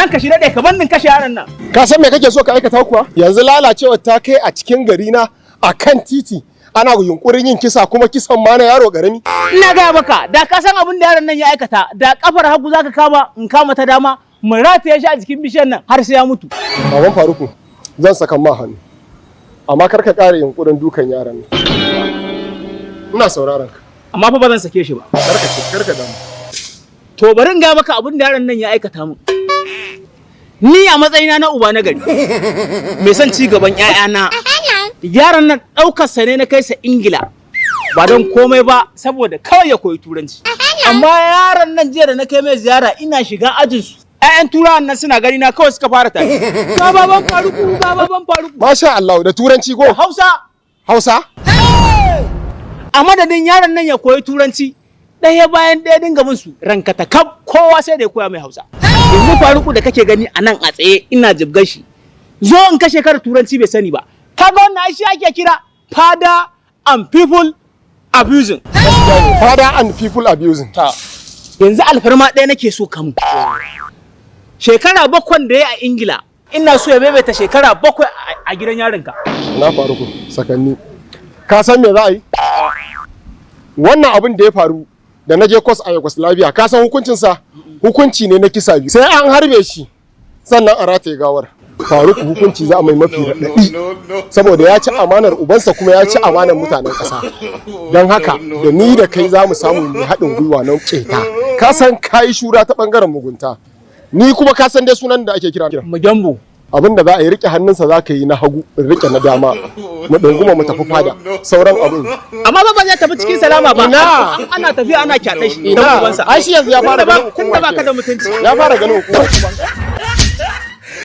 Ranka shi daɗe, kamar nin kashe yaron nan. Ka san me kake so ka aikata kuwa? Yanzu lalacewar ta kai a cikin gari na, a kan titi, ana yunkurin yin kisa, kuma kisan ma na yaro karami. Ina gaya maka, da ka san abin da yaron nan ya aikata, da kafar hagu zaka kama, in kama ta dama, mu rataye shi a jikin bishiyar nan har sai ya mutu. Baban Faruku, zan saka ma hannu, amma kar ka ƙara yunkurin dukan yaron nan. Ina sauraron ka. Amma fa ba zan sake shi ba. Kar ka ce, kar ka damu. To, bari in ga maka abin da yaron nan ya aikata min. Ni a matsayina na uba na gari mai son ci gaban 'ya'yana, yaron nan ɗaukar sa ne na kai sa Ingila, ba don komai ba saboda kawai ya koyi Turanci. Amma yaron nan, jiya da na kai mai ziyara, ina shiga ajin su, 'ya'yan Turawan nan suna gani na kawai suka fara tafi, "Ga baban Faruku, ga baban Faruku." Masha Allah, da Turanci ko? Hausa. Hausa? A madadin yaron nan ya koyi Turanci, ɗaya bayan ɗaya dinga bin su rankata kaf, kowa sai da ya koya mai Hausa. Yanzu Faruku da kake gani a nan a tsaye ina jibgar shi, "Zo in kashe kar Turanci," bai sani ba. Kaga wannan ai shi ake kira father and people abusing. Father and people abusing. Yanzu alfarma ɗaya nake so kamu. Shekara 7 da ya a Ingila, ina so ya maimaita shekara 7 a gidan yarinka. Na Faruku, sakanni. Ka san me za a yi? Wannan abin da ya faru da na je course a Yugoslavia, ka san hukuncinsa? Hukunci ne na kisa biyu. Sai an harbe shi sannan a rataye gawar. Faruku, hukunci za a mai mafi raɗaɗi saboda ya ci amanar ubansa kuma ya ci amanar mutanen ƙasa. Don haka da ni da kai za mu samu mai haɗin gwiwa na ƙeta. Ka san ka yi shura ta ɓangaren mugunta, ni kuma ka san dai sunan da ake kira. Mugambo. Abin da za a yi, rike hannunsa za ka yi na hagu, in rike na dama, mu ɗunguma mu tafi fada. Sauran abin Amma ba zai tafi cikin salama ba. Ina? Ana tafiya ana kyaɗe shi Ina? dan ubansa. Ai shi yanzu ya fara Tunda ganin tunda hukuma baka da mutunci. Ya fara ganin hukuma.